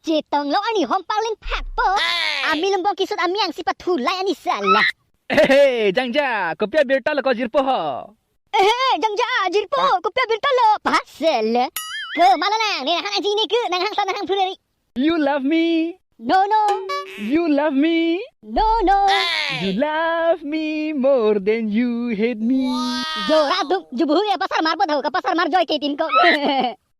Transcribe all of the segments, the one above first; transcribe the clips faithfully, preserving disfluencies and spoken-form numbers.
Chetong lo ani hom parlin phak po. Hey! Ami lumbong kisut ami angsi pathu lai ani sala. Hey, Jangja, kopi abirta lo ko jirpo ho? Eh, Jangja, jirpo, kopi abirta lo? Pasal. Ke mana nang? Ne nang hang anjing ne ke, nang hang sa nang hang phureri. You love me? No, no. You love me? No, no. Hey! You love me more than you hate me. Jo, raduk, jubuhu ya pasar mar po tho, ka pasar mar joi ke tin ko.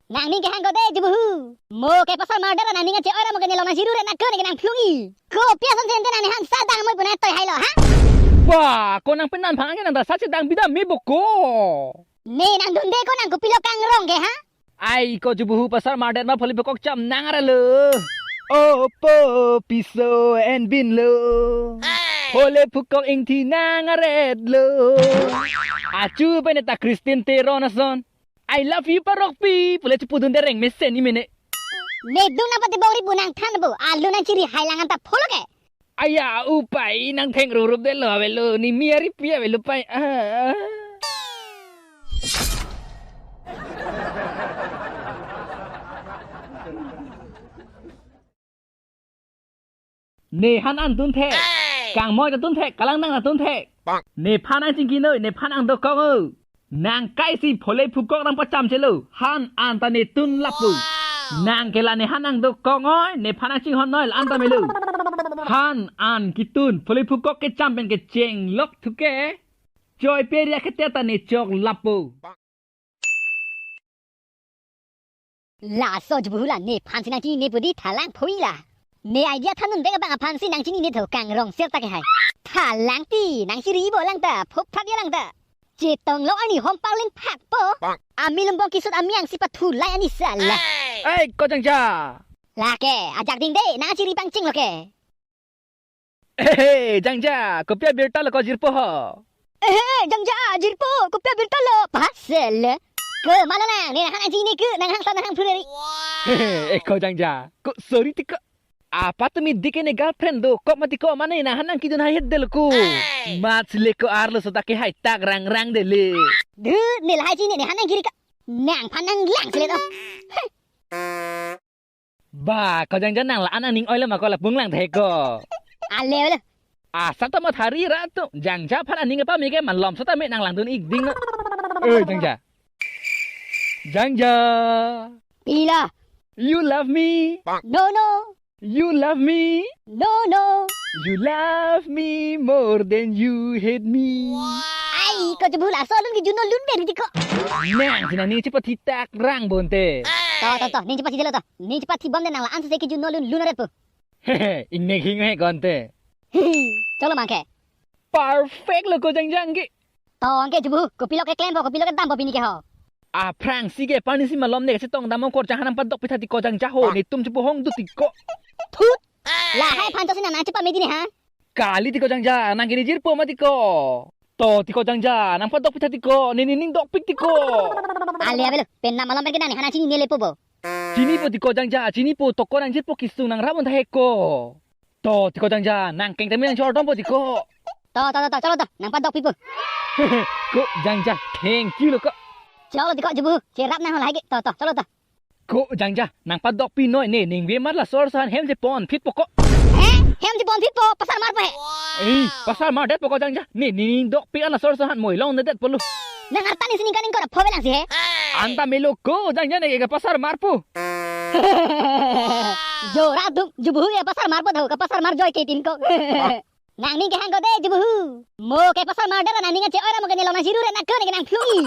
Nangning kehang ko de, jubuhu. Mo ke pasar mar dera nangning ache ora mo ke ne long nang jiru re na ko ne ke nang phlungi. Kopi ason sente nangning hang sa dang mo puna toi hai lo, ha? Ba, ko nang penan phang ke nang da sa che dang bida me bo ko. Ne nang dun de ko nang kopilo kangrong ke, ha? Ai ko jubuhu pasar mar det ma pholi phukok cham nang ara lo. Opo piso en bin lo. Hey! Pholi phukok ingthi nang aret lo. Achu pe ne ta Christian Teron ason. I love you Parokpi. Pule chepudun dereng mesen ni mene. Ne dun apa te bongri bunang than bo. Alu nang chiri hai lang anta pholo ke. Aya upai nang theng rurup de lo avelo ni mi ari pi avelo pai. Ah. Ne han an dun the. Hey! Kangmoi ta dun the, kalang nang ta dun the. Bang. Nephan nang chingki noi, nephan nang dokok o. Nang kaisi phole phukok nang pacham chelo. Han an ta ne tun lapu. Wow! Nang ke la ne han nang dokok noi, nephan nang chinghon noi, la an ta melo. Han an kitun, phole phukok kecham pen kecheng lok thuke. Choi peria kete ta ne chok lapu. Laso jubuhu la nephan si nang chinine pu di thalang phui la. Ne idea thanun dek abang aphan si nang chinine tho kangrong sir ta ke hai. Thalang ti nang chiri bo lang ta, phup thap ya lang ta. Chetong lo ani hom parlin phak po. Bang. Ami lumbong kisut ami angsi pathu lai ani sala. Hey! Ai ko Jangja. Lake, ajak ding de, nang chiri pangcheng lo ke. Ehe, Jangja, kopi abirta lo ko jirpo ho? Ehe, Jangja, jirpo, kopi abirta lo? Pasal. Ke mana nang? Ne nang hang anjing ne ke, nang hang sa nang hang phureri. Hehe, eko Jangja. Ko sorry ti ko. Apa tumi dik ne girlfriend dokok mati ko mane nang hang nang kidun hai het del ko. Hey! Mat sile ko arlo sota ke hai tak rang rang dele. Duh, ne lahai ji ne, ne hang nang kiri ka. Nangphan nang lang sile to. Heh. Ba, ko Jangja nang la an aning oilo ma ko la pung lang the ko. Ale, ale. Asa to mathari ra to, Jangja aphan aning apa mi ke malom sota me nang langdun ik ding no. Eh, Jangja. Jangja. Pila. You love me? No, no. You love me? No, no. You love me more than you hate me. Ai, ko jubuhu laso alun kejun no lun ber di ko. Nang si nang ning chepathi tak rang bonte. To, to, to, ning chepathi delo to. Ning chepathi bom de nang la an si kejun no lun lun ret po. Hehe, ingnek hing he konte. Cholo mangke. Perfect lo ko Jangja ke. To angke jubuhu, kopilo ke klem po, kopilo ke dam po pini ke ho. Aphrangsi ke pani si malom ne kachetong dam ongkor jang ha nang padok pitha ti ko Jangja ho, netum chepu hong dut ti ko. Thut. Lahai phan to si nang nang chepa me di ne ha. Kali ti ko Jangja, nang ke ne jirpo ma ti ko. To ti ko Jangja, nang padok pitha ti ko, ne ne ning dokpik ti ko. Ale avelo, pen nang malom pen ke nang ne ha nang chinine lepo bo. Chinipo ti ko Jangja, chinipo, to ko nang jirpo kisung nang rabon tha he ko. To ti ko Jangja, nang keng tami nang chor dom po ti ko. To, to, to, to, cholo to, nang padok pipo. Ko Jangja, thank you lo ko. Cholo ti ko jubuhu, cherap nang ho lahai ke. To, to, cholo to. Ko Jangja, nang padok pi noi ne, ning ve mar laso arloso aphan hem chepon phit po ko. He? Hem chepon phit po, pasar mar po he. Eh, pasar mar det po ko Jangja. Ne, ne ning dokpik an laso arloso aphan moi long ne det po lo. Nang arta ne sining kaning ko na phobe lang si he. Anta melo ko Jangja ne ke pasar mar po. Jo ra duk, jubuhu ya pasar mar po tho, ka pasar mar joi ke tin ko. Nang ning kehang ko de jubuhu. Mo ke pasar mar dera nang ning ache ora mo ke ne long nang jiru re na ko ne ke nang phlungi.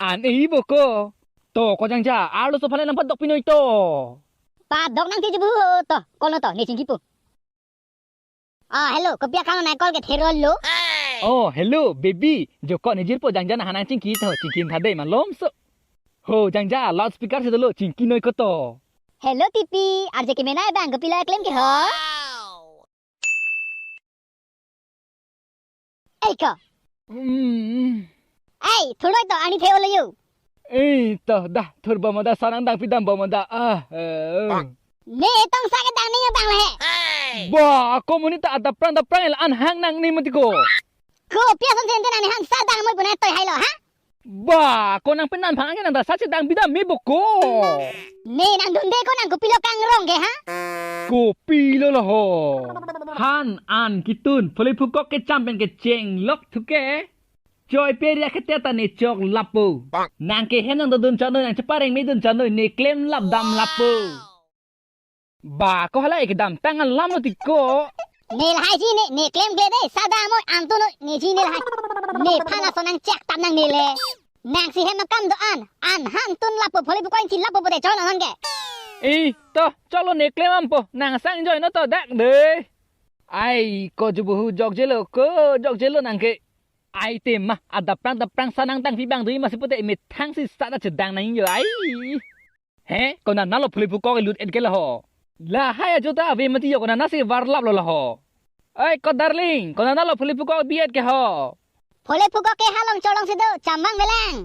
An e bo ko. To ko Jangja, arloso aphan le nang padok pi noi to. Padok nang ti jubuhu to, call no to, ne chingki po. Ah, hello, kopi akam nang call ke thero lo? Oh, hello, baby. Jo ko ne jirpo Jangja nang ha nang chingki tho, chingki tha dei malom so. Ho, Jangja, loudspeaker si dolo, chingki noi ko to. Hello, Tipi, R J ke menai bang, kopilo klem ke ho? Ei ko. Hmm. Ei, thunoi to, ani the olo yo. Eh, to, dah, thur bom dah, sa nang dang pi dam bom dah. Ah, eh. Ne tong sa ke dang ning bang le. Ba, ako mo ni ta adap prang, dap prang, la an hang nang ni mati ko. Kopi ason sente nang ni hang sa dang mo puna toi hai lo, ha? Ba, ko nang penang phang anke nang dasat chedang bida me boko. Ne nang dunde ko nang kopilo kangrong ke ha? Kopilo lo ho. Han an kitun, phule phukok kecham pen kecheng lok thu ke. Choi pe ria khete ta ne chok lapo. Nang ke hem nang dodun chanoi nang chepareng me dun chanoi ne klem lap dam lapo. Ba ko hala ek dam tang alam lo tiko. Ne lahai ji ne, ne klem kle de, sada moi antu noi, ne ji ne lahai. Nephan laso nang chak tap nang ne le. Nang si hem akam do-an, an han tun lapo phule phukok ingthi lapo pote cholo non ke. Eh, to, cholo ne klem ampo, nang sang joi no to dak de. Ai, ko jubuhu jokjelo, ko jokjelo nang ke. Ai te ma, adap prang dap prang sanang tang pibang dui masi pote methang si sada chedang nang yo ai. He, konat nalo phule phukok lut et ke laho. Lahai ajo ta ave mati yo konat nasi varlap lo laho. Ai, ko darling, konat nalo phule phukok bi et ke ho. Phule phukok ke halong cholong si do, cham vang velang.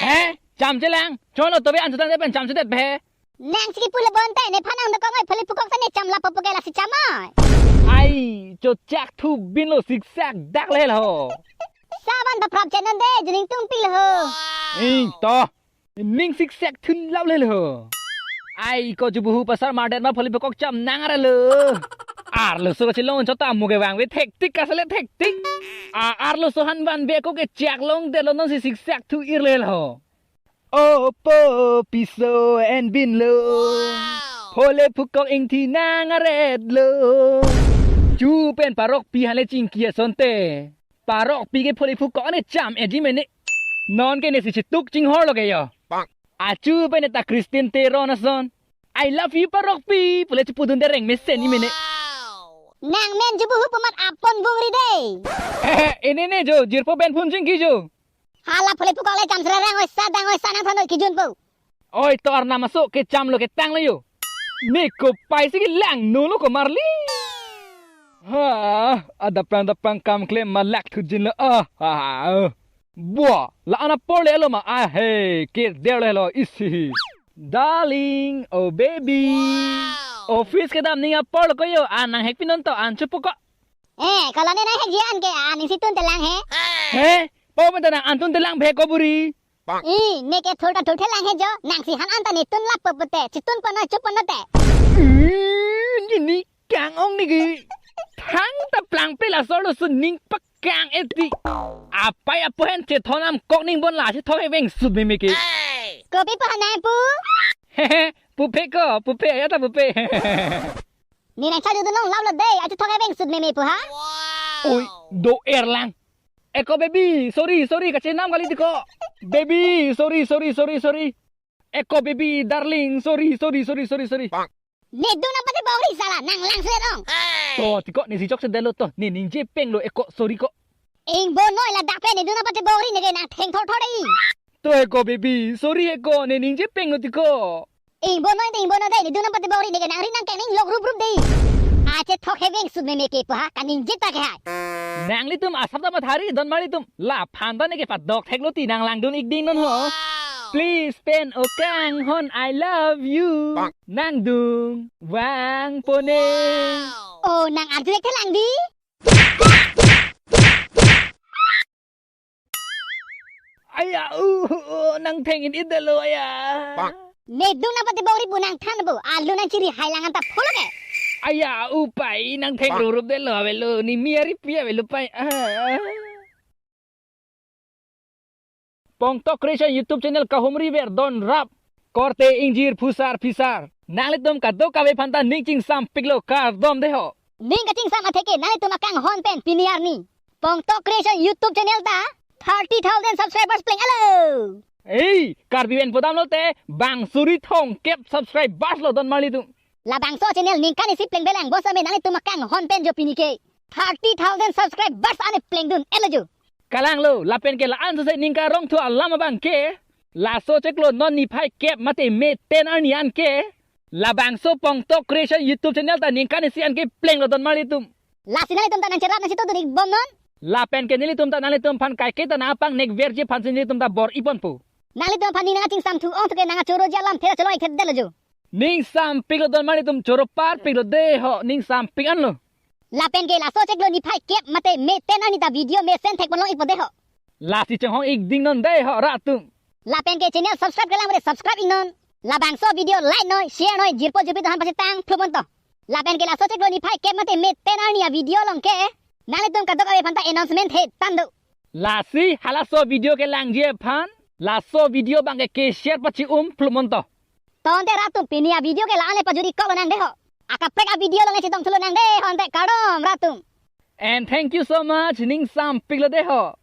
He, cham chelang, cholo to ve an chutan pen cham chudet be. Nang si kipu le bonte, nephan nang dokong oi phule phukok ta ne cham lapo poke lasi cham oi. Ai, cho chak thu bin lo siksak dak le ho. Savan ta prap chenon de, jining tung pil ho. Ing to. Ning siksak thun lap le ho. Ai ko jubuhu pasar mardet ma phule phukok cham nang ara lo. Arloso kachelong chot ta muke vang ve thektik kasale thektik. A arloso han van ve ko ke chak long de lo non si siksak thu ir le ho. O po piso en bin lo. Phule phukok ingthi nang aret lo. Chu pen parok pi hale chingki asonte. Parok pi ke phule phukok ane cham eji mene. Non ke ne si chituk chinghor lo ke yo. Achu pen ta Christian Teron ason. I love you parok pi. Phule chipudun dereng mesen ni mene. Nang men jubuhu pumat apon vungri de. Eh, ini ne jo, jirpo ben phun chingki jo. Hala phule phukok le cham srerang oi sa dang oi sa nang thanoi kijun po. Oi to arnam aso kecham lo ketang lo yo. Ne kopai si kelang nu lo ko marli. Ha, adap prang dap prang kam klem malak thujin lo. Ah, ha, ha. Bua, la ana por le lo ma. Ah, he, ke der le lo isi. Darling, oh baby. Office kedam ning apor lo ko yo, an nang hek pinon to an chupu ko. Eh, kalau ne nang hek jian ke an isi tun telang he. He? Po men ta nang an tun telang be ko buri. I, ne ke thol ta thol thelang he jo, nang si han an ta ne tun lap po pote, si tun pono chup pono te. Ih, ni ni kang ong ni ki. Thang ta plang pe laso lo su ning pakang eti. Apai apo hen che thon am kok ning bon la che thok he veng sut me me ke. Kopi pa nang pu? He he, pu pe ko, pu pe, ya ta pu pe. Ne nang chaju dunong lap lo de, achu thok he veng sut me me pu ha? Oi, do er lang. Eko baby, sorry, sorry, kachenam kali tiko. Baby, sorry, sorry, sorry, sorry. Eko baby, darling, sorry, sorry, sorry, sorry, sorry. Ne dun nang pate bongri sala, nang lang sulit ong. To, tiko, ne si chok sedelo to, ne ningje peng lo eko, sorry ko. Ing bonoi ladak pen, ne dun nang pate bongri, ne ke nang theng thor thor i. To eko baby, sorry eko, ne ningje peng lo tiko. Ing bonoi de, ing bonoi de, ne dun nang pate bongri, ne ke nang ri nang keng ning lok rup rup de. Ache thok he veng sut me me ke pu ha, kaningje ta ke hai. Nanglitum asap ta mathari, don marlitum. Laphan ta ne ke padok thek lo ti nang langdun ik ding non ho. Please pen o kanghon, I love you. Nang dung vang pone. Oh, nang arju ek thelang di? Aya, uh, uh, nang theng in-it dalo, aya. Ne dun nang pate bongri pu nang than bo, alu nang chiri hai lang anta pholo ke. Aya, upai nang theng rurup dalo, avelo, ne mi ari pi avelo pai. Ah. Pongtok Creation YouTube channel kahumri ver don rap. Korte ingjir phusar phisar. Nanglitum kadokave aphan ta ning chingsam piklo kardom deho. Ning kachingsam atheke nanglitum akanghon pen pini arni Pongtok Creation YouTube channel ta thirty thousand subscribers pleng alo. Ei, Karbi pen podam lote bang suri thongkep subscribers lo don marlitum. Labangso channel ningkan isi pleng belang bonsame nanglitum akanghon pen jo pini ke thirty thousand subscribers ane plengdun elo jo. Kalang lo, lapen ke la-an sose ningkan rong thu alam abang ke. Laso chiklo non niphai kep mate me ten arni an ke. Labangso Pongtok Creation YouTube channel ta ningkan isi an ke plenglo don marlitum. Lasi nanglitum ta nang cherap nang chito dun ik bom non. Lapen ke nelitum ta nanglitum aphan kaike ta nang apang nek verji aphan si nelitum ta bor-i ponpo. Nanglitum aphan ning nang chingsam thu ong thu ke nang choro ji alam thera cholo ik thet delo jo. Ningsam piklo don marlitum choro par piklo deho ningsam pik anlo. Lapen ke laso chiklo niphai kep mate me ten arni ta video mesen thek ponlong ik po deho. Lasi chonghong ik ding non dei ho rat atum. Lapen ke channel subscribe kelang mate subscribe ik non. Labangso video like noi, share noi, jirpo jirpi dohan pasi tang phlumonto. Lapen ke laso chiklo niphai kep mate me ten arni a-video along ke nanglitum kadokave aphanta announcement he tando. Lasi halaso video kelangji aphan laso video abang ke ke share pachi-um phlumonto. Tonte rat atum pini a-video ke la-an le pajut-ik kok lonang dei ho. Akaprek a-video along le chetong thu lonang dei ho ante kardom rat atum. And thank you so much, ning sampik lo dei ho.